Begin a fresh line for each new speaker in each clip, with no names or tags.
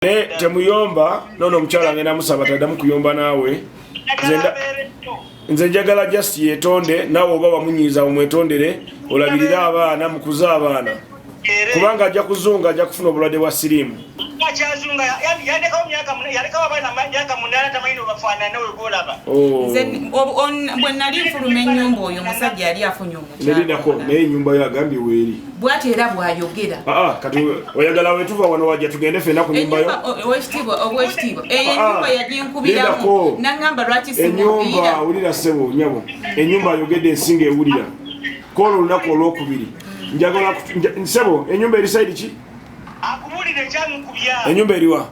Naye temuyomba nono omukyala ngenda musaba taddamu kuyomba naawe. Nze njagala just yetonde naawe oba wamunyiiza omwetondere olabirire abaana mukuze abaana kubanga ajja kuzunga ajja kufuna obulwadde bwa siriimu.
Akyazunga yandekawo myaka yalekawo abaana myaka 8 tamanyi nobafaanana oyo gwolaba.
Oh.
Nze bwe nali nfuluma ennyumba oyo omusajja yali afunye
omukyala. Naye ennyumba yo agambye weeri.
Bwati era bwayogera.
Ah, ah, kati oyagala wetuva wano wajja tugende fena ku nyumba yo.
Owekitiibwa owekitiibwa eyo ah, ennyumba yaginkubiramu nangamba lwaki
simuviira. Ennyumba wulira ssebo nyabo ennyumba ayogedde ensinga ewulira kola olunaku olwokubiri njagala ssebo ennyumba eri sayidi ki?
Akubulire ekyamukubya.
Ennyumba eriwa?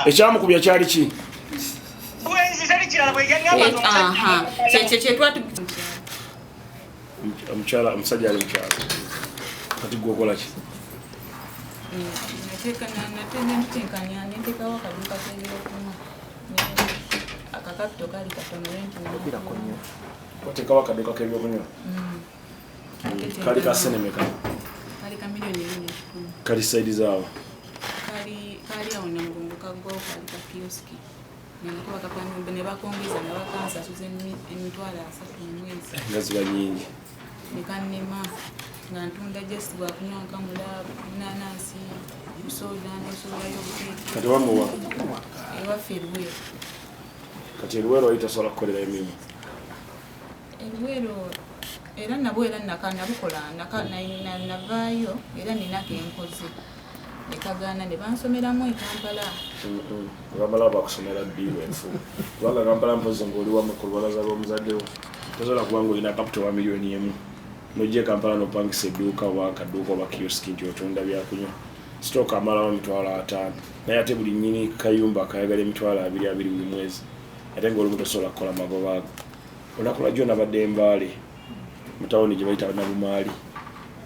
Ekyamukubya kyali ki? Omukyala omusajja ali mukyalo kati gwe okola ki? Otekawo akaduuka k'ebyokunywa kali ka senemeka kali saidi zaawa
kali awo Namugongo kaggwawo kali ka kioski ne bakongeza nga bakansasuza 300,000 mu mwezi
nga ziba nyingi
nekannema nga ntunda just gwakunywa nkamula nanansi soda nosolayo obuteeki.
Kati wamuwa
ewaffe eruweero.
Kati eruweero wali tasobola kukolera emirimu
eruweero era nabwo era nabukola navaayo era nina kenkoze nekagaana ne bansomeramu e Kampala.
Bamala bakusomera ddiiru enfu kubanga Kampala mpozi ng'oli wamwe ku lubalaza lw'omuzaddewo tosobola kuba ng'olina kapito wa 1 million nojja e Kampala n'opangisa edduuka oba akaduuka oba kioski nti otunda byakunywa sitooka amalawo 50,000 naye ate buli nnyini kayumba akayagala 20,000 buli mwezi ate ng'olumu tosobola kukola magoba ago. Olunaku lwajjo nabadde Embaale mu tawuni gye bayita Nabumaali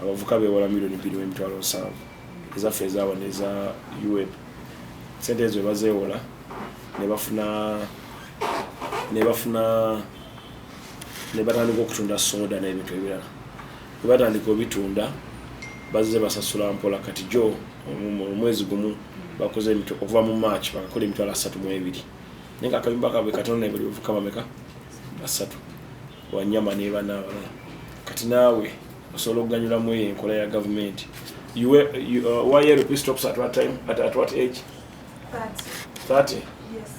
abavuka beewola 2,700,000 ezaffe ezaawa neza UWEP sente ezo webazeewola ne bafuna ne batandika okutunda soda n'ebintu ebirala bwe batandika obitunda bazze basasula mpola kati jo omwezi gumu bakoze okuva mu March bakakola 32,000 naye nga akayumba kaabwe katono naye buli bavuka bameka basatu wanyama nebana abalala kati naawe osobola okuganyulamu eyo enkola ya gavumenti. YLP stops at what time, at what age?
30.
30?
Yes.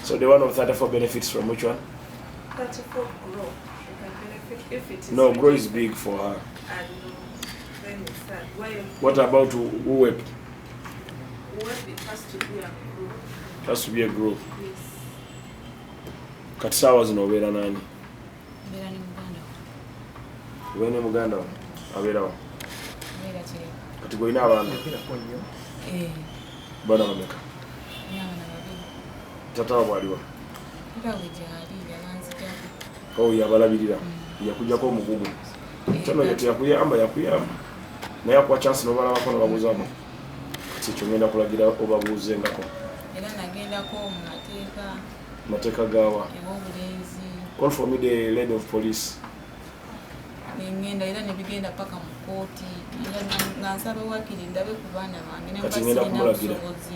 So the one of 34 benefits from which one?
34 grow. You can benefit if it is.
No, grow is big for her.
And no, then it's that. Why?
What about UWEP?
What it has to be a group.
It has to be a group.
Yes.
Kati saawa zino obeera nani?
Mbeera ne muganda.
Obeera ne muganda wo abeerawo?
Mbeera Kireka.
Kati gwolina abaana?
Eh.
Baana bameka?
Nina abaana babiri.
Tata waabwe aliwa?
Tata we gyali yabanzijako.
Oh, yabalabirira yakujjako omugugu kyano ye teyakuyamba yakuyamba naye akuwa chance nobalabako nobabuuzaako kati ekyo ngenda kulagira obabuuzengako.
Era nagendako mu mateeka.
Mateeka gaawa?
Ew'obulenzi.
Call for me the lady of police.
Nengenda era nebigenda paka mu kooti era nga nsaba wakiri ndabe ku baana bange ne
Kati
mba
ngenda
sirina
kumulagira.
busobozi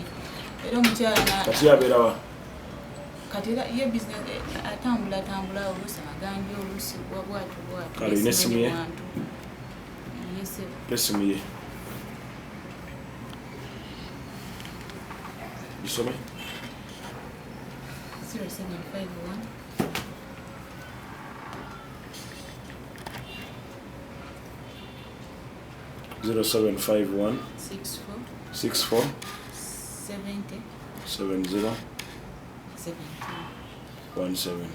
era omukyala
Kati yabeerawa?
Kati era ye business atambula atambula oluusi agambye oluusi bwatyo bwatyo.
Kale, olina essimu ye?
Bantu. Yes, sir.
Essimu ye gisome.
0751
0751
64
64
70
70
17.
17.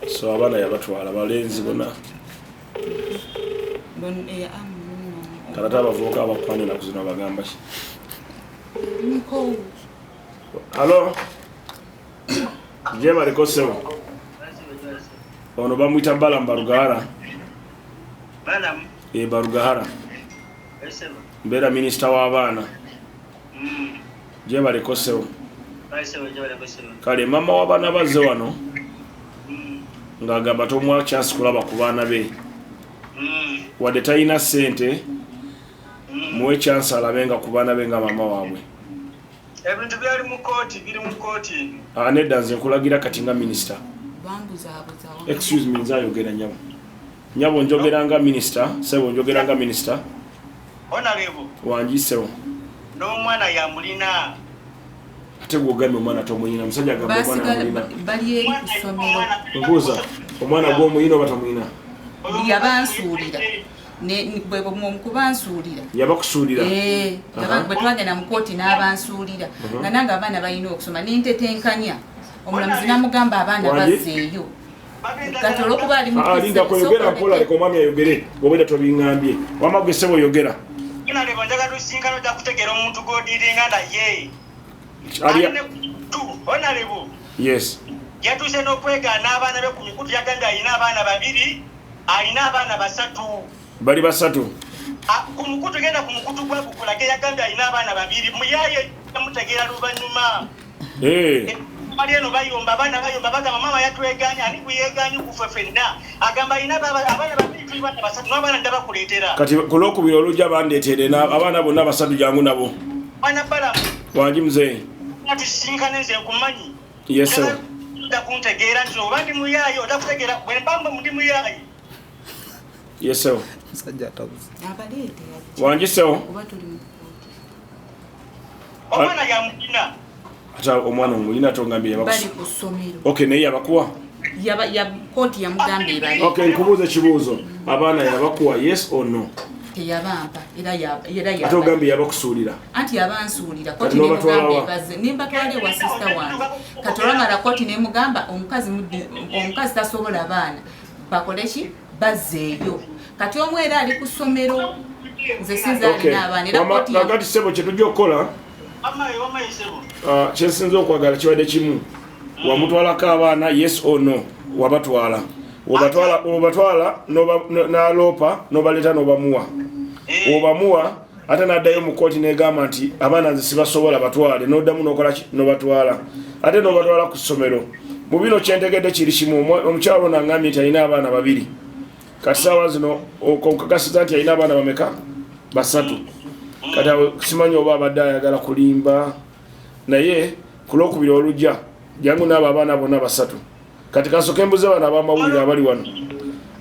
So abaana yabatwala balenzi bonna?
Bon,
Kati ate abavubuka abakwana enaku zino bagamba ki?
Nkoowu.
Alo, gyebaleko ssebo. Ono bamwita Balamu Barugahara.
Balamu.
E Barugahara.
Esebo.
Mbeera minisita w'abaana. Gyebaleko ssebo.
Esebo, gyebaleko sebo.
Kale mama w'abaana bazze wano. Ng'agamba tomuwa chance kulaba ku baana be. Wadde talina ssente, muwe chance alabenga ku baana be nga maama waabwe.
Ebintu byali mu kooti, biri mu kooti.
Ah, nedda, nze nkulagira kati nga minisita.
Bambuzaabuza.
Excuse me, nze ayogera, nyabo. Nyabo, njogera nga minisita. Sebo, njogera nga minisita.
Honorable.
Wangi, sebo.
N'omwana yamulina.
Ate gwogambye omwana tomuyina, musajja agamba omwana
Basigala
amulina.
bali eri ku ssomero.
Nkubuuza, omwana gw'omuyina oba tomuyina?
Yabansuulira. Mukubansuulira.
Yabakusuulira?
Eh, bwe twagenda mu kooti n'abansuulira nga nange abaana balina okusoma, nentetenkanya omulamuzi namugamba abaana
Wangi?
bazzeeyo. Kati olwokuba ali mu
Ah, linda, kweyogera mpola, leka omwami ayogere. Bwobweda tobiŋŋambye. Wamma gwe ssebo, oyogera.
Honorable, njagala tusinkana, ojja kutegeera omuntu gw'odiiringa naye.
Ali.
Ali ne tu honorable.
Yes.
Yatuuse n'okwegaana abaana be ku mikutu. Yagambye alina abaana babiri, alina abaana basatu.
Bali basatu?
Ah, ku mukutu, genda ku mukutu gwa gukulage. Yagambye alina abaana babiri. Muyaye mutegeera luvannyuma.
Eh,
bali eno bayomba, abaana bayomba, bagamba maama yatweganye. Ani gwe yeeganye kufe ffenna? Agamba alina abaana babiri, tuli baana basatu, n'abaana ndabakuleetera.
Kati ku lwokubiri olujja bandeetere abaana bonna basatu, jangu nabo.
Mwana Balamu.
Wangi, muzeeyi.
Tusinkane, nze nkumanyi.
Yes, sir.
Ojja kuntegeera nti oba ndi muyaayi, ojja kutegeera bwe mbamba ndi muyaayi.
Yes, sir.
Musajja atabuze.
Abaleete ajja.
Wangi, sebo.
Oba tuli mu kooti.
Omwana yamulina.
Ate omwana omulina tongambye?
Bali
Yabakusu
ku ssomero.
Okay, naye yabakuwa?
Kooti yamugamba ebale.
Okay, nkubuuza ekibuuzo, abaana yabakuwa, yes or no?
Teyabampa, era
Ate ogambye yabakusuulira.
Anti yabansuulira.
Kati
Kooti
n'obatwala
nemugamba
wa?
ebaze, nembatwala ewa sister wange. Kati olwamala kooti nemugamba omukazi tasobola baana, bakole ki? Bazzeeyo. Kati omu era ali ku ssomero, nze sinza
Okay.
alina abaana era
Wama-
kooti
Kakati sebo, kyetujja okukola,
Wamayi, wamayi sebo.
ah, kyensinza okwagala kibadde kimu. Wamutwalako abaana, yes or no? Wabatwala? Obatwala n'aloopa n'obaleeta n'obamuwa? Obamuwa, ate n'addayo mu kooti negamba nti abaana nze sibasobola, batwale. N'oddamu n'okola ki? N'obatwala, ate n'obatwala ku ssomero. Mu bino kyentegedde kiri kimu. Omukyalo ono aŋŋambye nti alina abaana babiri. Kati saawa zino okakasiza nti alina abaana bameka? Basatu. Kati awo simanyi oba abadde ayagala kulimba, naye ku lwokubiri olujja jangu naabo abaana bonna basatu. Kati kasooke mbuze bano abamawulire abali wano.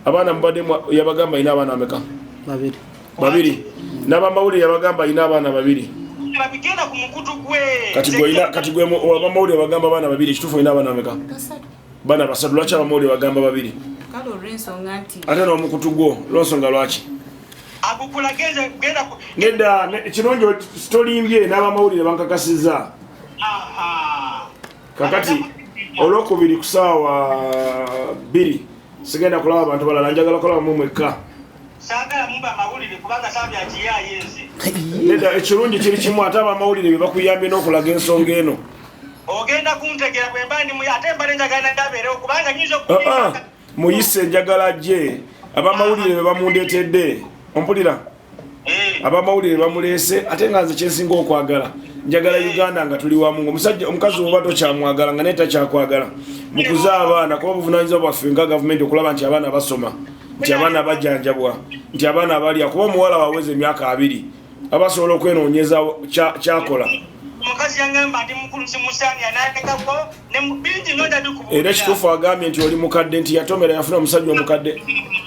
Abaana mubadde yabagamba alina abaana bameka?
Babiri.
Babiri. N'abamawulire yabagamba alina abaana babiri.
Babigenda ku mukutu gwe.
Kati kati gwe abamawulire bagamba abaana babiri, ekituufu olina abaana bameka?
Basatu.
Baana basatu. Lwaki abamawulire bagamba babiri?
Kale olw'ensonga nti
Ate n'omukutu gwo, lwensonga lwaki?
Agukulagenze, genda ku
Nedda, kirungi tolimbye, n'abamawulire bankakasizza.
Aha.
Kakati olwokubiri ku saawa 2 sigenda kulaba abantu balala, njagala kulaba mu mwekka.
Saagala mumba amawulire kubanga saabyakiyaye nze.
Nedda, ekirungi kiri kimu, ate abamawulire bye bakuyambye n'okulaga ensonga eno.
Ogenda kuntegera bwe mba ndi ate mbale njagala ndabeerewo kubanga nyinza
Ah, ah, muyise, njagala gye abamawulire be bamundeetedde. Ompulira?
Eh.
Abamawulire bamuleese, ate nga nze kyensinga okwagala, njagala Uganda nga tuli wamu. Omusajja, omukazi oba tokyamwagala nga naye takyakwagala, mukuze abaana, kuba buvunanyizibwa bwaffe nga gavumenti okulaba nti abaana basoma, nti abaana bajjanjabwa, nti abaana balya, kuba omuwala waweza emyaka 20 aba asobola okwenoonyeza kyakola.
Omukazi yaŋŋamba ndi mukulu, simusaanira, n'alekako ne bingi nnyo ndabikubuulira.
Era ekituufu agambye nti oli mukadde, nti yatomera yafuna omusajja omukadde.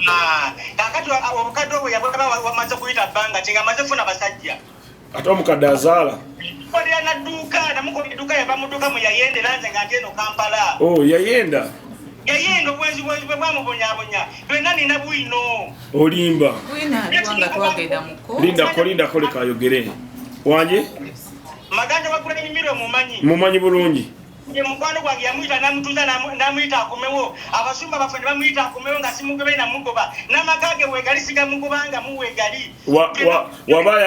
Ah, kakati obukadde obwo yabwaba wamaze kuyita bbanga ki nga amaze kufuna basajja?
Ate omukadde azaala?
Kolera nadduuka, namukola edduuka, yava mu dduuka mwe yayendera nze nga ndi eno Kampala.
O yayenda?
Yayenda, obwenzi bwenzi bwe bwamubonyabonya byonna, nina bwino.
Olimba.
Bwina aliwo nga twagenda mu kooti.
Lindako, lindako, leka ayogere. Wanje?
Maganja wagula emimiro, mumanyi?
Mumanyi bulungi.
Ye mukwano gwange, yamuyita namutuuza, namuyita akomewo. Abasumba baffe ne bamuyita akomewo nga simugobe, namugoba n'amaka ge wegali, sigamugobanga muwegali.
Waba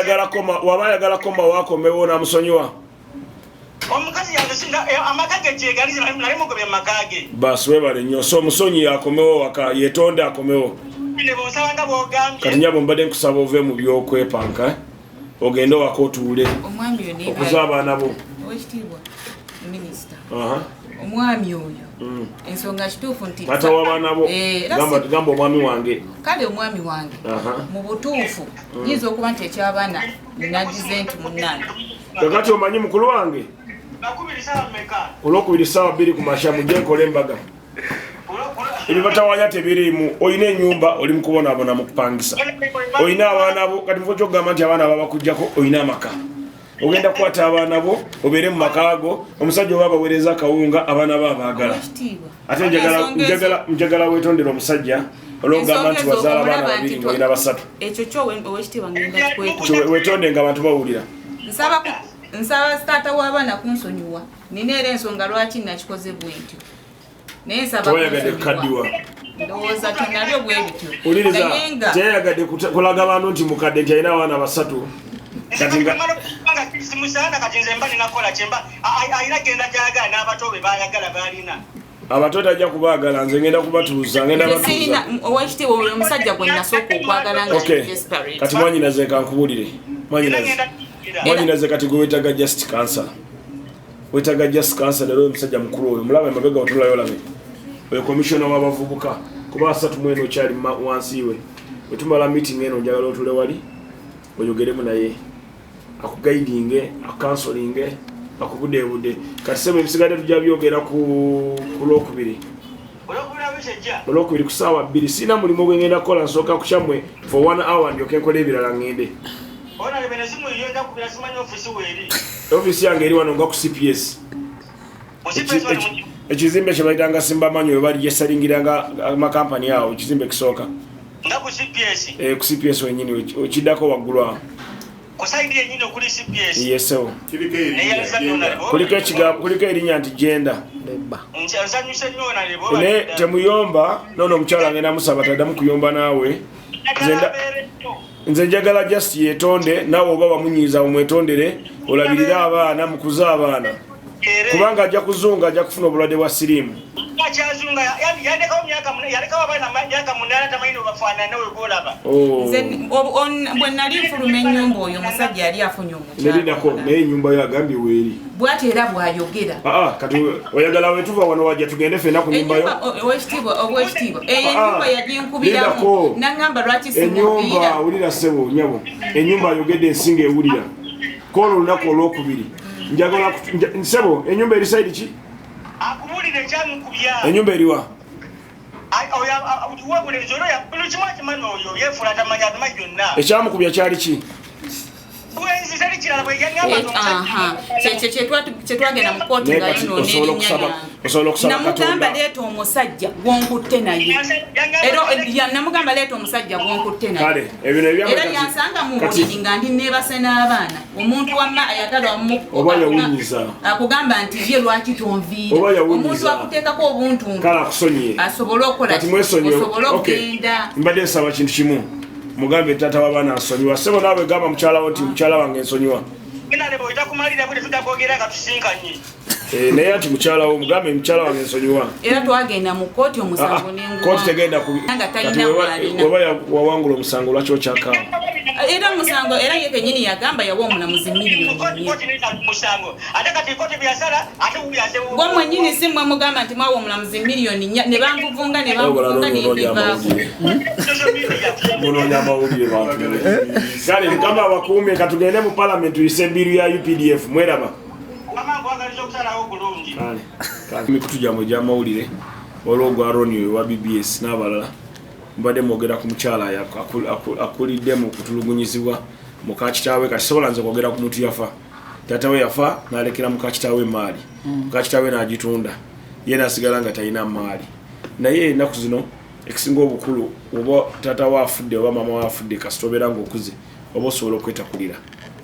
ayagala koma wakomewo namusonyiwa.
Omukazi yange singa amaka ge gyegali, nali mugobye mu maka ge.
Basi, webale nnyo. So omusonyi, akomewo waka, yetonde, akomewo.
Ne bonsaba nga bwogambye.
Kati nyabo, mbadde nkusaba ove mu byokwepanka, eh? Ogende waka otuule
Omwami oyo
okuza abaana bo.
Owekitiibwa minisita.
Aha.
Omwami oyo, ensonga kituufu nti
Taata w'abaana bo.
Eh, era
Gamba gamba omwami wange.
Kale omwami wange, mu butuufu yinza okuba nti ekyabaana nagize nti munnange.
Kakati omanyi mukulu wange,
Bakubiri sawa mmeka?
Olwokubiri saawa 2 ku makya mujje nkola embaga. Ebibatawanya tebiriimu. Olina enyumba, oli mukubonaabona mu kupangisa, olina abaana bo. Kati mufo kyokugamba nti abaana babakugjako, olina amaka, ogenda kukwata abaana bo obeere mu maka go. Omusajja oba abaweereza akawunga, abaana bo abaagala.
Owekitiibwa,
Ate njagala
ensonga ezo-
njagala wetondere omusajja olwokugamba nti
Ensonga ezo
wazaala abaana
omulaba
babiri
nti
ngaolina basatu.
Ekyo kyo owekitiibwa ngenda kikweto.
Wetonde nga abantu bawulira.
Nsaba taata w'abaana kunsonyiwa. Nina era ensonga lwaki nakikoze bwentyo, naye nsaba
Tewayagadde
kunsonyiwa.
kukaddiwa.
Ndowooza kyo nabyo bwe bityo,
Wuliriza,
naye nga
teyayagadde kulaga bantu nti mukadde, nti alina abaana basatu. Kati nga
nga simusaana. Kati nze mba ninakola kyemba alina genda gyayagala n'abato be bayagala balina.
Abato tajja kubaagala, nze ngenda kubatuuza, ngenda
Nze
batuuza.
sirina, owekitiibwa, oyo omusajja gwe nasooka okwagala nga
Okay.
desperate.
Kati mwanyinaze, kankubulire.
Era
Mwanyinaze,
ngenda kugira.
mwanyinaze, kati gwe wetaaga just counsel, wetaaga just counsel. Era oyo omusajja mukulu oyo mulaba emabega, otulayo olabe oyo commissioner w'abavubuka, kuba 34 okyali wansi we. Bwetumala meeting eno, njagala otule wali oyogeremu naye, akuguidinge, akucounselinge, akubudeebude. Kati sebo, ebisigadde tujja byogera ku lwokubiri.
Olwokubiri wiiki ejja.
Olwokubiri ku saawa 2. Sirina mulimu gwengenda kukola, nsooka kukyammwe for one hour, ndyoke nkola ebirala ngende.
Ona lebene simu yo nja kubira, simanyi ofisi weeri.
Ofiisi yange eri wano nga ku CPS. Ekizimbe kye bayitanga Simbamanyi, we bali gyesalingiranga amakampani awo, ekizimbe ekisooka.
Nga ku CPS?
Eh, ku CPS wenyini, ekiddako waggulu awo.
Ku side yenyini okuli CPS?
Yesewo.
Kiriko erinnya.
Kuliko erinnya nti genda.
Nsanyuse nnyo onalebo.
Naye temuyomba nono omukyala ngenda musaba taddamu kuyomba naawe. Nze njagala just yetonde, naawe oba wamunyiiza omwetondere, olabirire abaana, mukuze abaana, kubanga ajja kuzunga, ajja kufuna obulwadde bwa siriimu.
Akyazunga, yandekawo yalekawo abaana myaka 8, tamanyi nobafaanana wegolaba.
Oh.
Nze bwe nali nfuluma ennyumba, oyo omusajja yali afunye
Neridako.
omukyala.
Naye ennyumba yo agambye weeri.
Bw'ati era bw'ayogera.
Aa, kati oyagala wetuva wano wajja tugende fenna ku nyumba yo?
Ennyumba, owekitiibwa, owekitiibwa, eyo
Ah,
ennyumba yaginkubiramu
lindako.
naŋŋamba lwaki
Ennyumba
simuviira.
Wulira ssebo, nyabo, ennyumba ayogedde, ensinga ewulira kola olunaku olwokubiri. Njagala ssebo, ennyumba eri side ki?
Akubuulira ekyamukubya.
Ennyumba eriwa?
Webulenzi olwo buli kimu akimanyi, oyo yefuula tamanyi, abimanyi byonna.
Ekyamukubya kyali ki?
Bwenzi, teri kirala, bwe yaŋŋamba nti
Aha, kyetwagenda mu kooti
Naye
nga
kati
yonoona
osobola
erinnya lyange.
osobola okusaba
Namugamba
Katonda.
leeta omusajja gwonkutte naye, era namugamba leeta omusajja gwonkutte naye.
Kale ebino ebyammwe
Era yansanga mu
kati
buliri nga ndi neebase n'abaana. Omuntu wamma ayagala
Oba yawunyiza.
akugamba nti ye lwaki tonviira.
Oba yawunyiza.
Omuntu akuteekako obuntuntu
Kale akusonyiye.
asobole okukola
Kati
ki?
mwesonyiwe.
Osobole
Okay.
okugenda.
Mbadde nsaba kintu kimu, mugambe taata w'abaana nsonyiwa. Sebo, naawe gamba mukyala wo nti mukyala wange nsonyiwa.
Nalebo etakumalira bwe tetujja kwogera nga tusinkanye.
Eh, naye ati mukyala wo mugambe mukyala wange nsonyiwa.
Era twagenda mu kooti, omusango
Ah, kooti tegenda ku
nga
kati
talina bwalina.
weba wawangula omusango, lwaki okyakaaba?
Era omusango, era ye kenyini yagamba yawa omulamuzi miliyoni 4.
Kooti neyita musango, ate kati kooti byasala, ate wuyaze.
Gwe mwennyini si mmwe mugamba nti mwawa omulamuzi miliyoni 4, ne banvuvunga ne banvuvunga nembivaako.
Munoonya amawulire bantu. Kale Mukama abakuume. Katugende mu palamenti tuyise ebill ya UPDF. Mweraba.
Wama nkwagaliza okusalawo bulungi.
Kale, kale. Emikutu gyammwe egy'amawulire, waliwo ogwa Roni wa BBS n'abalala, mbadde mwogera ku mukyala akulidde mu kutulugunyizibwa muka kitaawe. Kati sobola nze kwogera ku muntu yafa. Taata we yafa n'alekera muka kitaawe emaali, muka kitaawe n'agitunda, ye n'asigala nga talina maali. Naye ennaku zino ekisinga obukulu, oba taata we afudde oba maama we afudde, kasita obeera ng'okuze oba osobola okwetakulira.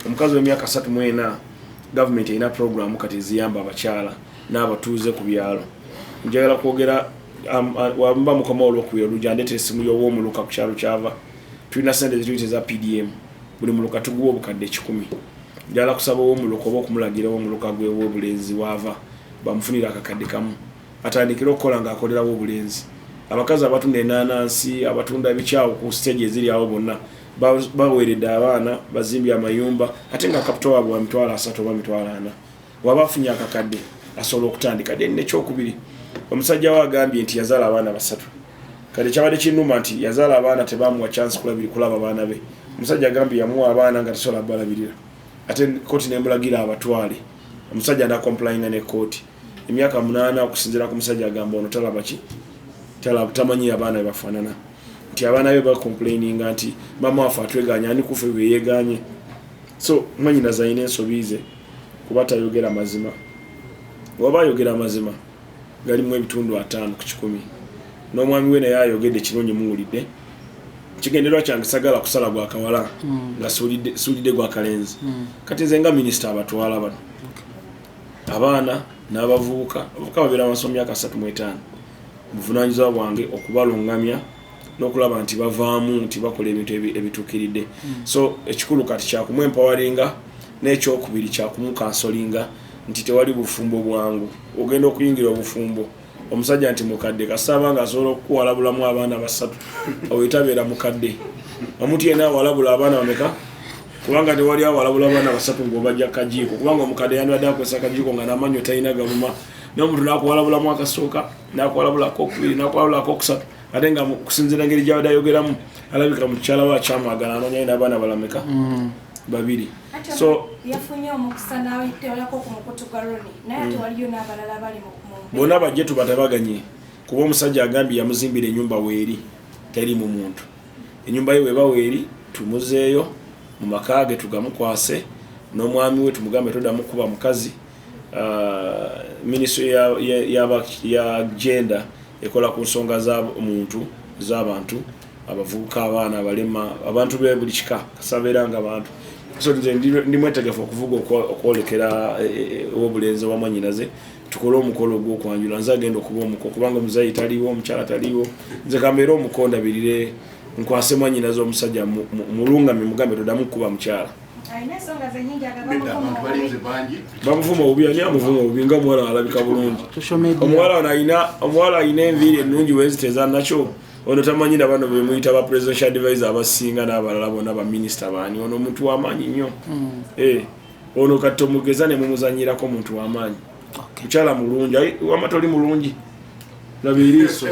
Omukazi w'emyaka 34, gavumenti erina programu kati eziyamba abakyala n'abatuuze ku byalo. Njagala kwogera wamba mukama olwokubiri olujja, ndeetera essimu y'owomuluka ku kyalo kyava. Tulina sente zituyita eza PDM, buli muluka tuguwa obukadde 100. Njagala kusaba owomuluka oba okumulagira owomuluka gwe w'obulenzi waava bamufunire akakadde kamu atandikire okukola ng'akolerawo obulenzi. Abakazi abatunda enanansi, abatunda ebikyawo ku stage eziri awo, bonna baweeredde abaana, bazimbye amayumba, ate nga capital waabwe wa 30,000 oba 40,000. Waba afunye akakadde Asobola okutandika. Then nekyokubiri, omusajja we agambye nti yazaala abaana basatu. Kati kyabadde kinuma nti yazaala abaana, tebamuwa chance kulabiri kulaba abaana be. Omusajja agambye yamuwa abaana nga tasobola balabirira, ate kooti nemulagira abatwale. Omusajja nacomplyinga ne kooti emyaka 8. Okusinziira ku musajja, agamba ono talaba ki, tamanyi abaana bebafaanana, nti abaana be bacomplaininga nti mama waffe atweganye, ani kufe bweyeganye. So mwanyinaze alina ensobi ze kuba tayogera mazima. Waba ayogera amazima galimu ebitundu 50%, n'omwami we naye ayogedde kirungi. Muwulidde kigendererwa kyange, sagala kusala gwa kawala nga suulidde gwa kalenzi. Kati nze nga minisita abatwala bano abaana n'abavubuka, abavubuka babeera wansi mu myaka 35, buvunanyizibwa bwange okubalungamya n'okulaba nti bavaamu, nti bakola ebintu ebituukiridde. So ekikulu kati kyakumwempoweringa, n'ekyokubiri kyakumucounselinga nti tewali bufumbo bwangu. Ogenda okuyingira obufumbo, omusajja nti mukadde, kasaba nga asobola okukuwalabulamu abaana basatu, oyo tabeera mukadde. Omuntu yenna awalabula abaana bameka? Kubanga tewali awalabula abaana basatu ng'obajja kajiiko, kubanga omukadde yandibadde akozesa kajiiko nga n'amannyo talina galuma, n'omuntu n'akuwalabulamu akasooka, n'akuwalabulako okubiri, n'akuwalabulako okusatu, ate nga kusinziira engeri gyabadde ayogeramu, alabika mukyala we akyamwagala, anoonya n'abaana balameka? Babiri.
Ate
so
yafunye omukisa n'ayitewalako ku mukutu gwa Roni, naye ate waliyo n'abalala bali mu
Bonna bajje tubatabaganye, kuba omusajja agambye yamuzimbira enyumba, weeri teri mu muntu. Enyumba ye weba weeri, tumuzeeyo mu maka ge, tugamukwase n'omwami we, tumugambe toddamu kuba mukazi. Ministry ya gender ekola ku nsonga za muntu, z'abantu, abavubuka, abaana, abalema, abantu be buli kika, kasabeera nga bantu. So nze ndi mwetegefu okuvuga okwolekera owobulenzi oba mwanyinaze, tukole omukolo ogwokwanjula. Nze agenda okuba omuko, kubanga omuzayi taliiwo, omukyala taliiwo. Nze kambeere omuko, ndabirire, nkwase mwanyinaze. Omusajja mulungamye, mugambe toddamu kukuba mukyala.
Alina ensonga ze nyingi.
Nedda, abantu balinze bangi.
Bamuvuma obubi. Ani amuvuma obubi nga omuwala alabika bulungi?
Social media.
Omuwala ono alina, omuwala alina enviiri ennungi weziteza nakyo. Ono tamanyi na bano bemuyita ba presidential advisor abasinga n'abalala bonna, baminisita baani. Ono omuntu w'amaanyi nnyo. Ono kati tomugeza ne mumuzanyirako, muntu w'amaanyi. Mukyala mulungi. Ai, wama toli mulungi, laba eriiso.